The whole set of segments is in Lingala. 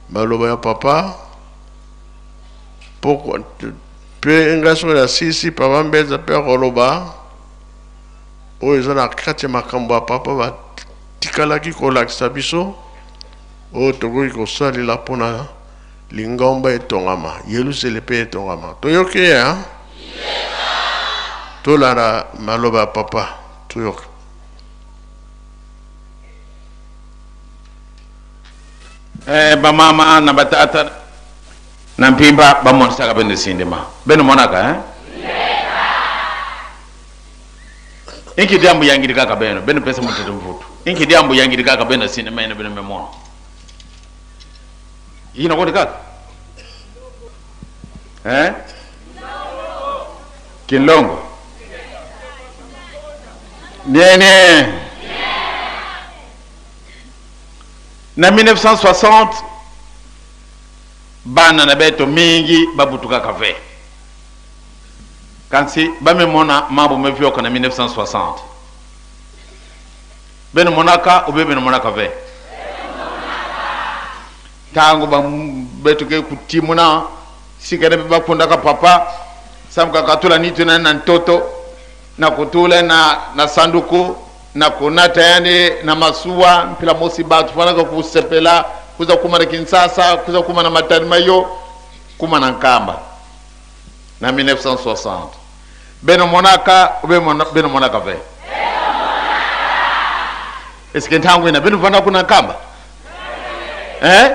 Maloba ya papa pokwa mpe ngai soki nasilisi papa Mbenza mpe akoloba oyo eza na kati ya makambo ya papa batikalaki kolakisa biso oyo tokoki kosalela mpona lingomba etongama, Yelusele mpe etongama. Toyoki ye hein? Tolanda maloba ya papa, toyoka. Eh, bamama na batata na mpimba bamonisaka beno sindima beno monaka eh? Inki diambu yangili kaka beno beno pesa mutete mvutu inki diambu yangili kaka beno sindima ene beno memona yina kodi kaka eh? Kinlongo nene Na 1960, bana na beto mingi babutukaka ve. Kasi bamemona mambo mevyoka na 1960. Beno monaka ube beno monaka ve. Tango ba beto ke kutimuna sika na bakundaka papa samka katula nitu na na ntoto na kutula na na sanduku na konata yani na masuwa mpila mosi bato fanaka kusepela kuza kuma na Kinsasa kuza kuma na Matadi Mayo kuma na Nkamba na 1960 beno monaka ube beno monaka ve eske ntango ina beno vanda kuna Nkamba eh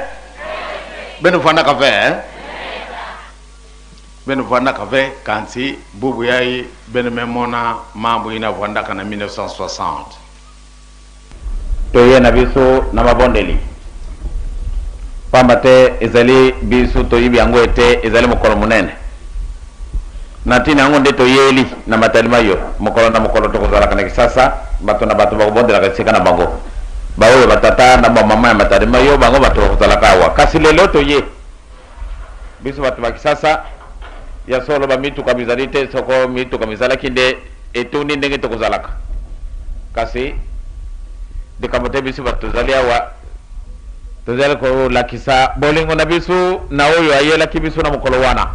beno vandaka ve eh? Beno vwandaka ve kansi bubu yayi beno me mona mambu ina vwandaka na 1960. Toye na biso na mabondeli, pamba te ezali biso toyibi yango ete ezali mokolo monene. Na ntina yango nde toyeli na matali mayo. Mokolo na mokolo tokozalaka na Kisasa, bato na bato bakobondelaka esika na bango. Baoyo batata na bamama ya matali mayo, bango bato bakozalaka awa. Kasi lelo toye. Biso bato ba Kisasa, ya solo ba mituka mizali te, soko mituka mizalaki nde etuni ndenge tokozalaka. Kasi likambo te, biso bato tozali awa, tozali kolakisa bolingo na biso na oyo ayelaki biso na mokolo wana.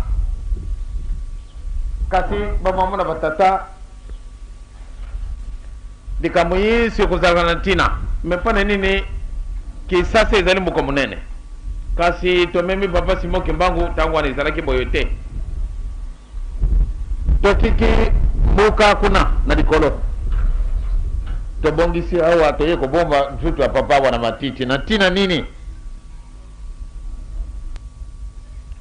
Kasi ba mama na ba tata, likambo yinso ekozalaka na ntina. Me mpo na nini Kisasa ezali mboka monene? Kasi tomemi Papa Simon Kimbangu, tango wana ezalaki boye te. Tokiki mboka kuna na likolo, tobongisi awa, toye kobomba nzutu ya Papa awa na matiti. Na ntina nini?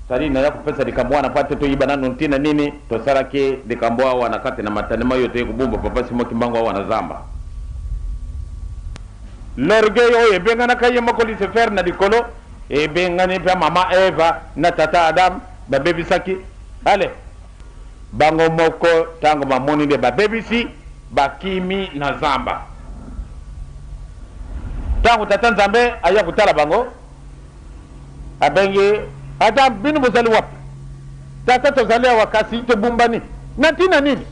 Sali naya kopesa likambo wana mpo ate toyiba nanu ntina nini tosalaki likambo awa na kati na matani mayo toye kobomba Papa Simon Kimbangu awa na zamba. L'orgueil oyo ebenganaka ye moko Lucifer na likolo, ebengani mpe mama Eva na tata Adam, babebisaki. Allez, bango moko tango bamoni nde babebisi, bakimi na zamba. Tango tata Nzambe aya kotala bango, abengi Adam, bino bozali wapi? Tata, tozali awa, kasi tobumbani. Na ntina nini?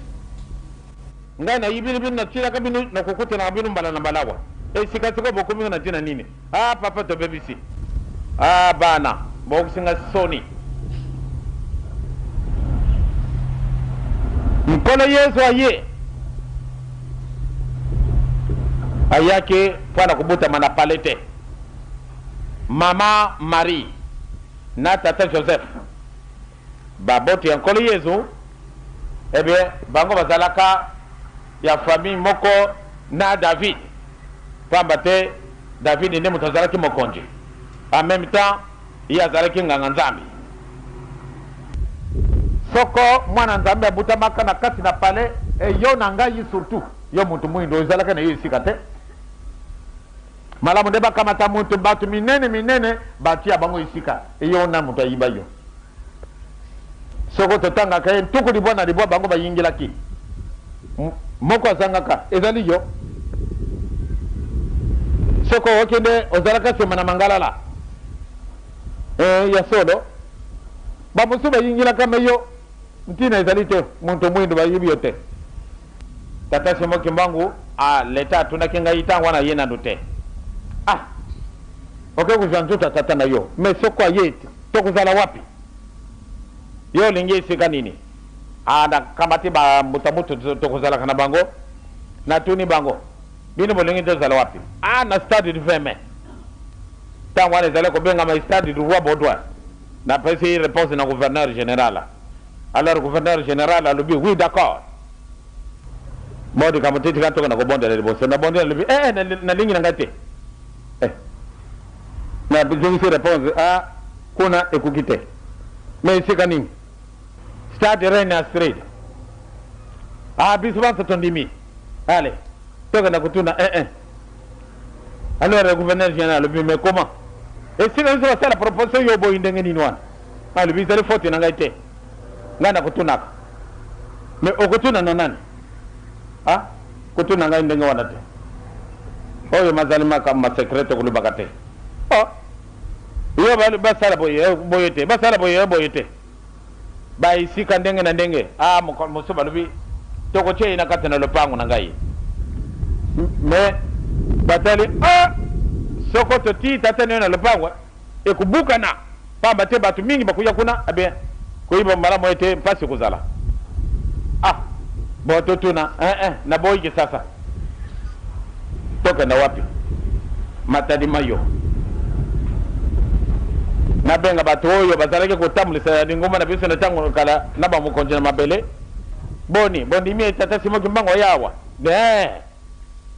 Ngai nayibili bino, natilaka bino, nakokutanaka bino mbala na mbala awa. E sika sikoyo bokomi nga na ntina nini? Ah papa, tobebisi. Ah bana, bokokisi nga soni. Nkolo Yesu aye, ayaki mpo na kobotama na palais te. Mama Marie na tata Joseph Baboti ya Nkolo Yezu, eh bien, bango bazalaka ya famille moko na David, pamba te David nde moto azalaki mokonzi, en meme temps ye azalaki nganga Nzambe. Soko mwana Nzambe abutamaka na kati na palais, eh, yo na ngai surtout yo mutu muindo ozalaka na yo esika te. Malamu nde bakamata mutu batu minene minene batia bango esika yo na mutu ayiba yo. Soko totangaka ye 99 bango bayingilaki moko azangaka ezali yo. Soko okende ozalaka sima na mangalala eh, ya solo bamosusu bayingilaka me yo ntina ezali te mutu muindu bayibi yo te. Tata Simon Kimbangu ah l'etat atunaki ngai tango wana aye nanu te ah. Oke kozwa nzoto ya tata na yo, mais soko aye tokozala wapi? Yo olingi esika nini? Ah, nakamati ba mbuta mutu tokozalaka na bango, natuni bango, bino bolingi tozala wapi? Ah, na stade du 20 mai. Ntango wana ezali kobengama stade du roi Baudouin. Napesi réponse na gouverneur général. Alors gouverneur général alobi oui, d'accord. Bon, likambo te, tika tokenda kobondela liboso. Nabondela, alobi eh, eh, nalingi na ngai te. Eh. Nazongisi réponse, ah, kuna ekoki te. Mais esika nini? Stade Reine Astrid. Ah, biso banso tondimi. Allez, tokenda kotuna eh, eh. Alors le gouverneur général alobi mais comment? Esika biso basala proposition yo boyi ndenge nini wana? Alobi ezali faute na ngai te. Ngai nakotunaka. Mais okotuna na nani? Ah, kotuna ngai ndenge wana te. Oyo mazali makambo ma secret tokolobaka te. Oh, yo basala boye boye te, basala boye boye te. Ba esika ndenge na ndenge. Ah, mokolo mosusu balobi tokotia ye na kati na lopango na ngai. Mais batali, ah, soko totii tata na yo na lopango ekobukana, pamba te bato mingi bakoya kuna, eh bien koyiba malamu ete mpasi ekozala. Ah, bon totuna, eh, eh, naboyi Kisasa. Tokenda wapi? Matadi Mayo. Nabenga bato oyo bazalaki kotambwisa lingomba na biso na ntango kala na bamokonzi na mabele. Boni, bondimi ete Tata Simon Kimbangu aya awa? Ee,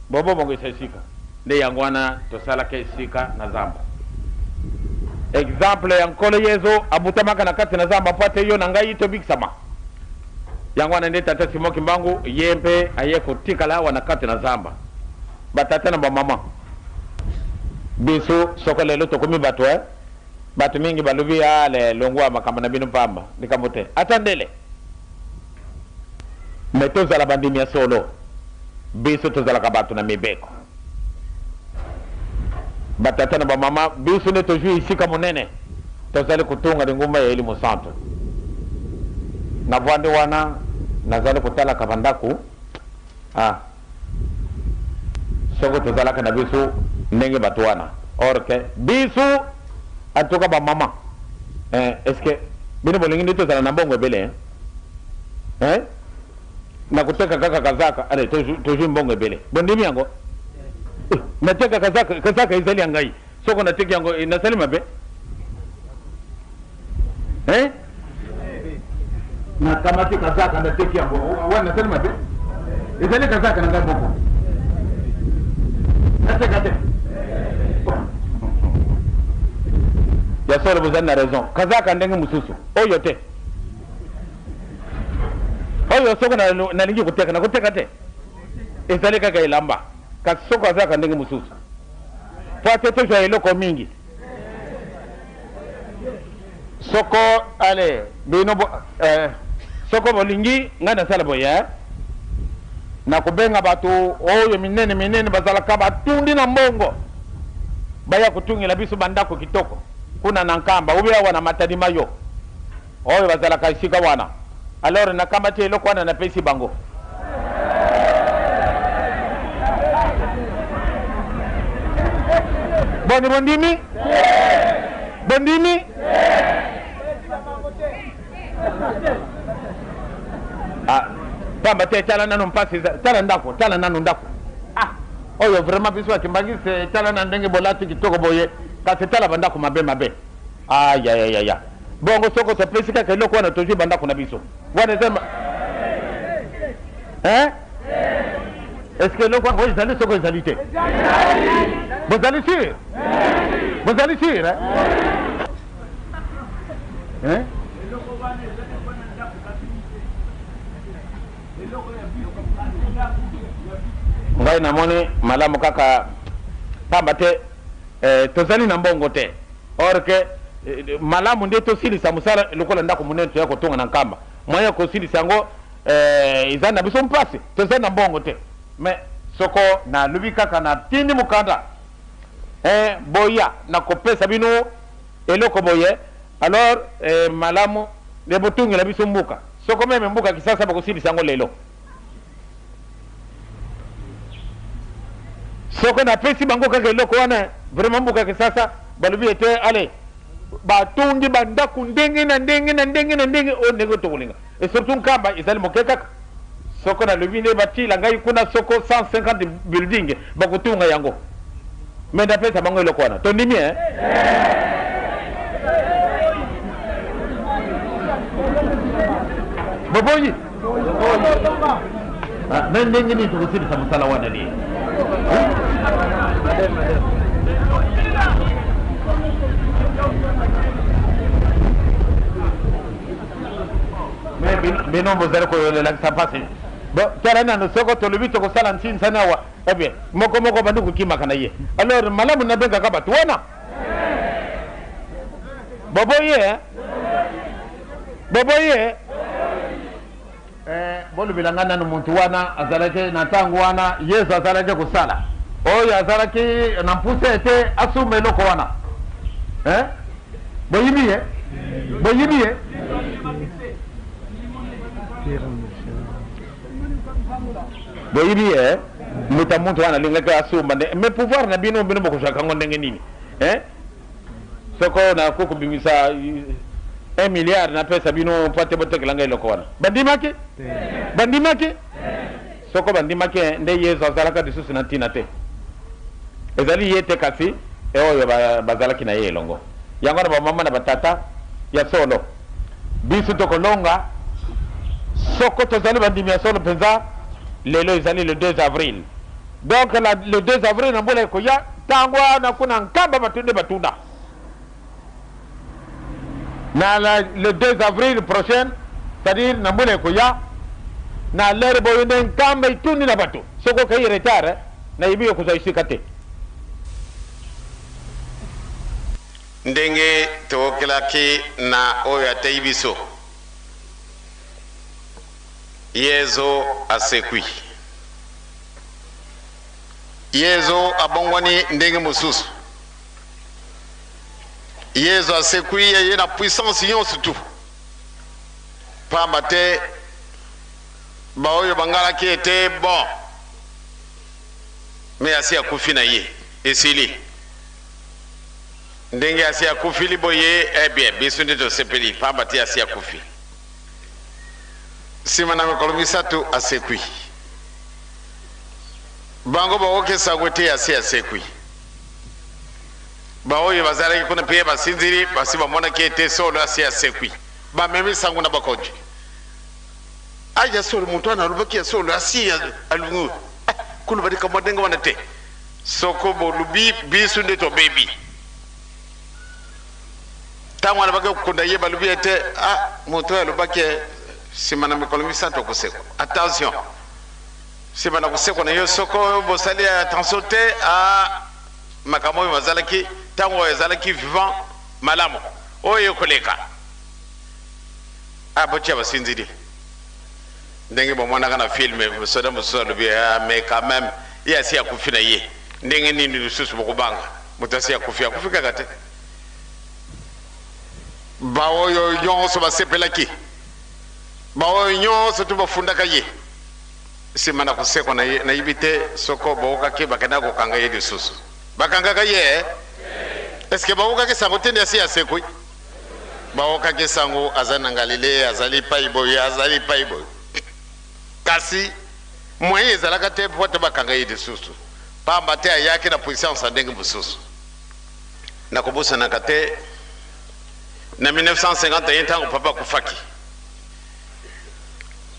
bobobongisa esika. Nde yango wana tosalaka esika na zamba. Exemple ya Nkolo Yezu abutamaka na kati na zamba mpo ate yo na ngai tobikisama. Yango wana nde Tata Simon Kimbangu ye mpe aye kotikala awa na kati na zamba. Batata na bamama, biso soko lelo tokomi bato eh, bato mingi balobi ale longwa makambo na bino pamba, likambo te, ata ndele. Me tozala bandimi ya solo, biso tozalaka bato na mibeko. Batata na bamama, biso nde tozwi esika monene, tozali kotonga lingomba ya Elimo Santu. Navandi wana nazali kotalaka bandako, ah, soko tozalaka na biso ndenge bato wana, or ke biso en tout cas bamama, eh, est ce que bino bolingi nde tozala na mbongo ebele, hein? Eh? Nakoteka kaka kazaka, allez, tozwi mbongo ebele. Bondimi yango? Eh, nateka kazaka, kazaka ezali ya ngai. Soko nateki yango, eh, nasali mabe? Eh? Nakamati kazaka, nateki yango, wana nasali mabe? Ezali kazaka na ngai moko. Nateka te. Ya solo bozali na raison. Kazaka ndenge mosusu, oyo te. Oyo soko nalingi koteka, nakoteka te. Ezali kaka elamba. Kasi soko azalaka ndenge mosusu, po ate tozwa eloko mingi. Soko ale bino bo, eh, soko bolingi ngai nasala boye, eh? Nakobenga bato oyo minene minene bazalaka batundi na mbongo, baya kotungela biso bandako kitoko kuna na Nkamba ube awa na Matadi Mayo, oyo bazalaka esika wana. Alors nakamati eloko wana napesi bango. Boni bondimi? Bondimi? Ah, pamba te tala nano mpasi, tala ndako, tala nano ndako. Ah, oyo vraiment biso ya Kimbanguiste, tala na ndenge bolati kitoko boye, kasi tala bandako mabe mabe. Ah, ya ya ya ya. Bongo soko topesi kaka eloko wana tozwi bandako na biso. Wana eza hein? Est-ce que eloko yango ezali soko ezali te? Bozali sûr? Bozali sûr, hein? Hein? Ngai namoni malamu kaka pamba te, eh, tozali na mbongo te. Or que eh, malamu nde tosilisa mosala lokola ndako monene toya kotonga na Nkamba. Moyen ya kosilisa yango, eh, eza na biso mpasi, tozali na mbongo te. Mais soko nalobi kaka natindi mokanda, eh, boya nakopesa bino eloko boye, alors eh, malamu nde botungela biso mbuka. Soko meme mbuka Kisasa bakosilisa yango lelo. Soko napesi bango kaka eloko wana, vraiment mbuka Kisasa Balobi ete ale batongi bandako ndenge na ndenge na ndenge na ndenge oyo ndenge tokolinga. Et surtout Nkamba ezali moke kaka. Soko nalobi nde batila ngai kuna soko 150 building bakotunga yango. Mais napesa bango eloko wana. Tondimi hein? Boboyi? Ah, na ndenge nini tokosilisa mosala wana nini? Bino bozali kolakisa mpasi. Tala nano, soko tolobi tokosala nsinsani awa, eh bien moko moko bandi kokimaka na ye. Alors malamu nabengaka bato wana. Boboyi eh? Boboyi eh? Eh, bolobela ngai nano, motu wana azalaki na ntango wana Yesu azalaki kosala, oyo azalaki na mpusa ete asumba eloko wana, eh? Boyibi ye, boyibi ye. Boyibi ye. Moto moto wana alingaki asumba nde, mais pouvoir na bino, bino bokozwaka yango ndenge nini, eh? Soko nakoki kobimisa 1 milliard, napesa bino mpo ate botekela ngai eloko wana, bandimaki? Bandimaki? Soko bandimaki nde Yesu azalaka lisusu na ntina te. Ezali ye te, kasi oyo bazalaki na ye elongo. Yango wana, bamama na batata, ya solo biso tokolonga soko tozali bandimi ya solo mpenza. Lelo ezali le 2 avril. Donc le 2 avril na mbula ekoya, ntango wana kuna Nkamba batunde batuna na le 2 avril prochaine, c'est-à-dire na mbula ekoya na l'heure boye nde Nkamba itundi na bato. Soki okei retard, nayebi yo kozwa esika te. Ndenge toyokelaki na oyo ateyi biso, Yezu asekwi. Yezu abongwani ndenge mosusu. Yezu asekwi, ye na puissance nyonso tu, pamba te baoyo bangalaki ete bon, me asi akufi na ye, esili. Ndenge asi akufili boye, eh bien, biso nde tosepeli, pamba te asi akufi. Nsima na mikolo 3 asekwi. Bango baoki sango te asi asekwi. Baoyo bazalaki kuna mpe basinzili basi bamonaki ete solo asi asekwi, bamemi sango na bakonzi. Aya, solo moto wana alobaki ya solo, asi alungu koloba likambo ndenge wana te. Soko bolubi, biso nde tobebi. Ntango alobaki kokunda ye, balobi ete ah, moto oyo alobaki nsima na mikolo 3 akosekwa. Attention, nsima na kosekwa na yo, soko bosali attention te, ah, makambo oyo bazalaki ntango oyo ezalaki vivant malamu oyo ekoleka. Ah, botia basinzili ndenge bomonaka na film, soda mosusu alobi: ah, mais quand même, ye asi akufi na ye, ndenge nini lisusu bokobanga moto asi akufi? Akufi kaka te. Baoyo nyonso basepelaki, baoyo nyonso tu bafundaka ye, nsima na kosekwa na ye, nayebi te soko bookaki bakendaka kokanga ye lisusu. Bakangaka ye? Eske baokaki sango te nde asi asekwi? Baokaki sango aza na Galilée, azali pai boye, azali pai boye, kasi moyen ezalaka te mpo te bakanga ye lisusu, pamba te ayaki na puissance ya ndenge mosusu. Nakobosanaka te na 1951, ntango papa akufaki.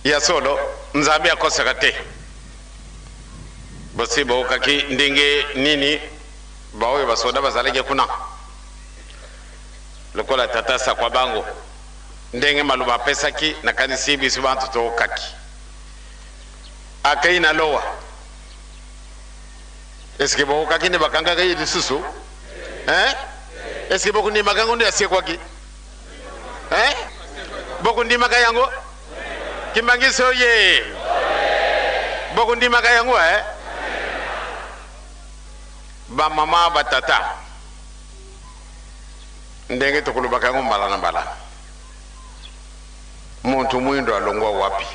Ya solo, Nzambe akosaka te. Bosi bookaki ndenge nini baoyo basoda bazalaki kuna lokola tata sakwa bango, ndenge maloba apesaki. Nakanisi biso bantu tookaki akei na lowa. Eske bookaki nde bakangaka ye lisusu, hein? Eske bokondimaka yango nde asekwaki, hein? Bokondimaka yango? Kimbanguiste oye! Bokondimaka yango, eh? Bamama, batata, ndenge tokolobaka yango mbala na mbala, moto mwindo alongwa wapi?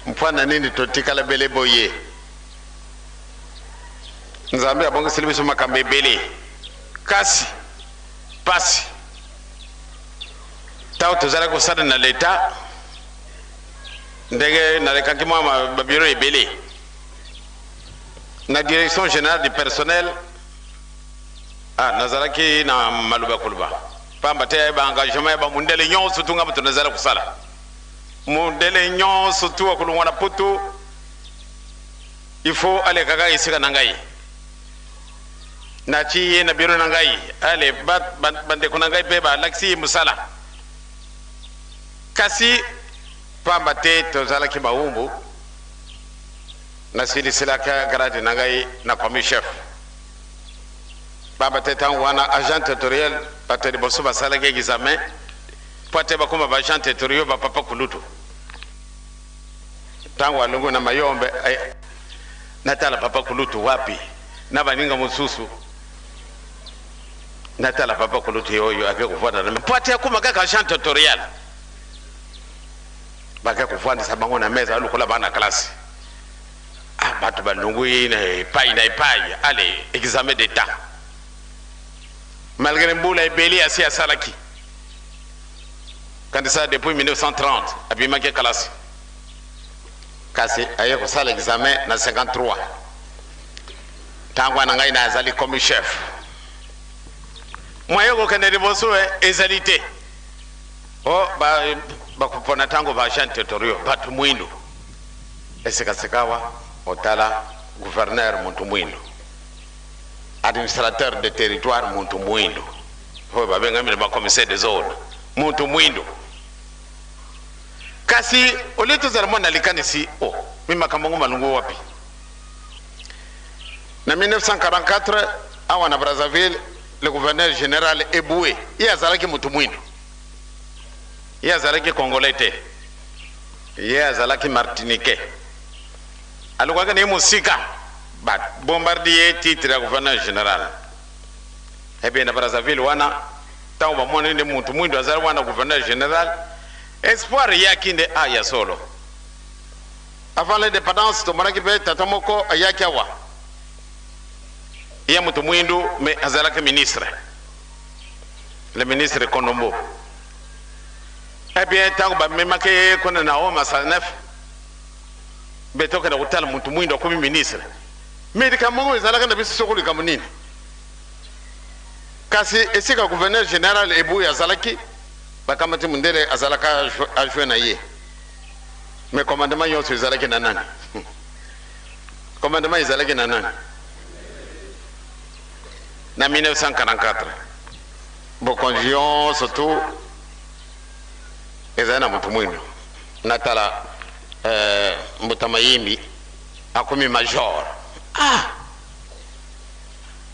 Mfana nini totikala bele boye? Nzambe abongiseli biso makambo ebele. Kasi pasi ntango tozalaki kosala na leta, ndenge nalekaki mwa babiro ebele na direction générale du personnel, nazalaki na maloba koloba pamba te baengagement ya bamundele nyonso tunga moto nazala kosala mundele nyonso tu akolongwa na poto, il faut alekaka esika na ngai, natie ye na biro na ngai, ale bandeko na ngai mpe balakisi ye mosala. Kasi pamba te tozalaki bawumbu, nasiliselaka grade na ngai na commis chef, pamba te ntango wana agent territorial bato ya liboso basalaki examen po ate bakóma baagent territorial, bapapa kulutu. Ntango alongo na Mayombe, natala papa kulutu wapi na baninga mosusu, natala papa kulutu ye oyo ake kovanda na po ate akóma kaka agent territorial, bake kovandisa bango na mesa lokola bana classe. Bato balongwi na epai na epai, ale examen d'état, malgré mbula ebele asi asalaki. Kandisa depuis 1930 abimaki kalasi, kasi aye kosala examen na 53. Ntango wana ngai nazali commis chef, mwaye kokende liboso ezali te. O bakopona ntango baagent territoriaux bato mwindu, esekasekawa otala gouverneur muntu mwindu, administrateur de territoire muntu mwindu, oyo babengami na bacommissaire de zone muntu mwindu. Kasi olie tozala mwana likanisi o mi makambo ngo malungu wapi. Na 1944 awa na Brazzaville, le gouverneur général Eboué, ye azalaki motu mwindu, ye azalaki congolais te, ye azalaki martiniquais, alongwaki na ye mosika, babombarde ye titre ya gouverneur général. Eh bien, na Brazzaville wana, ntango bamoni nde mutu mwindu azali wana gouverneur général, espoir eyaki nde a ya solo. Avant l'indépendance, tomonaki mpe tata moko ayaki awa, ye moto mwindu mais azalaki ministre, le ministre Konombo. Eh bien, ntango bamemaki ye kuna na oma 9 mbe tokende kotala motu mwindu akomi ministre, mais likambo moko ezalaka na biso soko likambo nini. Kasi esika gouverneur général Ebuyi azalaki, bakamati mundele azalaka adjoint na ye, mais commandement nyonso ezalaki na nani? Commandement ezalaki na nani? Na 1944 bokonzi nyonso tu ezali na motu mwindu. Natala mbuta Mayimbi akomi major.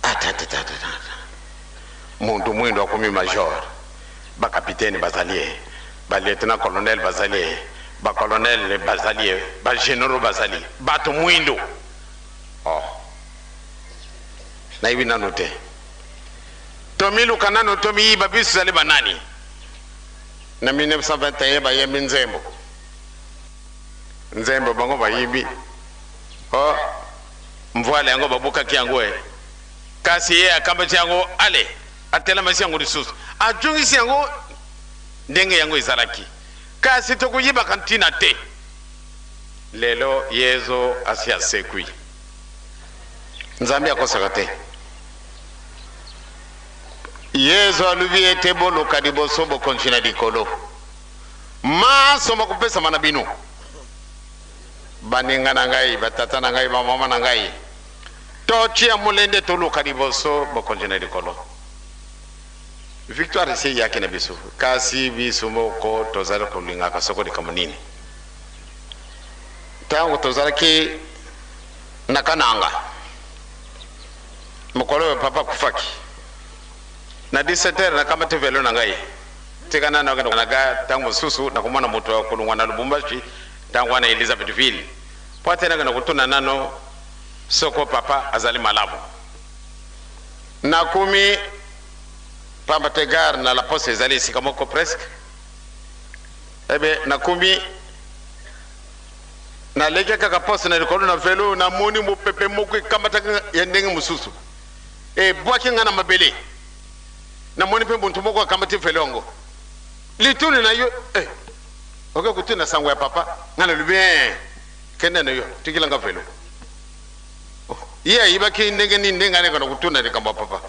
Atatatata, muntu mwindu akomi major, bakapitene bazali ye, balieutenant colonel bazali ye, bacolonel bazali ye, bagénéraux bazali bato mwindu. Oh, nayebi nanu te, tomiluka nanu, tomiyiba biso ezali banani. Na 1921 bayembi nzembo, nzembo bango bayibi o mvwale yango, babukaki yango e, kasi ye akambaki yango, ale atelemasi yango lisusu, azongisi yango ndenge yango ezalaki. Kasi tokoyibaka ntina te. Lelo Yezu asi asekwi, Nzambe akosaka te. Yezu alobi ete boluka liboso bokonzi na likolo, maso makopesama na bino. Baninga na ngai, batata na ngai, bamama na ngai, totia molende, toluka liboso bokonzi na likolo. Victoire esi eyaki na biso, kasi biso moko tozali kolingaka soko likambo nini. Ntango tozalaki na Kananga, mokolo oyo papa akufaki, na 17 heures nakamati velo na ngai, tika nano akende na gare. Ntango mosusu nakomona moto ya kolongwa na Lubumbashi, ntango wana Elizabethville, po ate nakende kotuna nano soko papa azali malamu. Nakomi, pamba te gare na la poste ezali esika moko presque. Ebe nakomi, naleki kaka poste na likolo na velo, namoni mopepe moko ekamataki ya ndenge mosusu, ebwaki ngai na mabele. Namoni mpe moto moko akamati velo yango. Lituni na yo eh, oke kotuna sango ya papa. Ngai nalobi eh, kende na yo, tikela nga velo. Oh, ye ayibaki ndenge nini nde ngai nakenda kotuna likambo ya papa.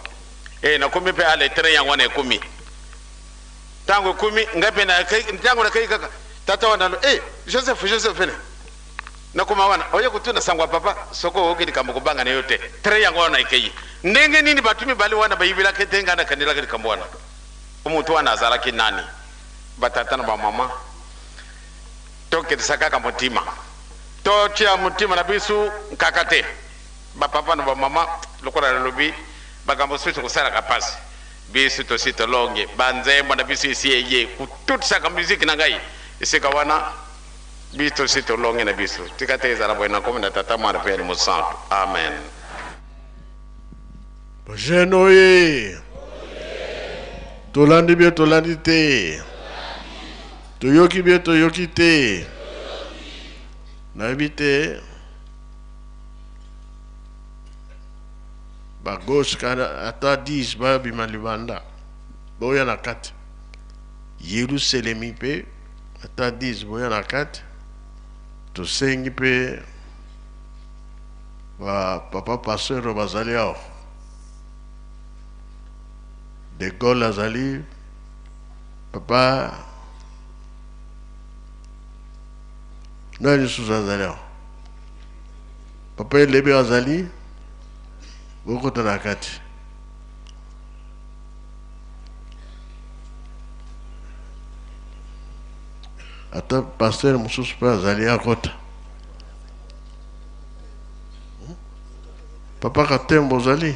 Eh, nakomi mpe ale train yango wana ekomi. Ntango ekomi ngai mpe ntango nakei kaka tata wana alo eh, Joseph, Joseph ene nakoma wana oye kotuna sango ya papa, soki oyoki likambo kobanga na yo te. Train yango wana ekei ndenge nini? Bato mibale wana bayibelaki te, ngai nakanelaki likambo wana. Moto wana azalaki nani? Batata na bamama, tokitisa kaka motima, totia motima na biso nkaka te. Bapapa na bamama, lokola nalobi, makambo mosusu kosalaka mpasi. Biso tosi tolongi, banzembo na biso esi eye kotutisaka miziki na ngai esika wana. Biso tosi tolongi na biso, tika te ezala boye. Na nkombo na Tata, Mwana mpe Elimo Santu, amen. Jeune oye, tolandi bie tolandi te, toyoki bie toyoki te, nayebi te ba gauche kana ata 10 babima libanda boya na kati. Yerusalemi mpe ata 10 boya na kati. Tosengi mpe ba papa pasteur bazali awa, De Gaulle azali, papa nani lisusu azali awa, papa Elebe azali, bokota na kati. Ata pasteur mosusu mpe azali akota. Papa Katembo ozali?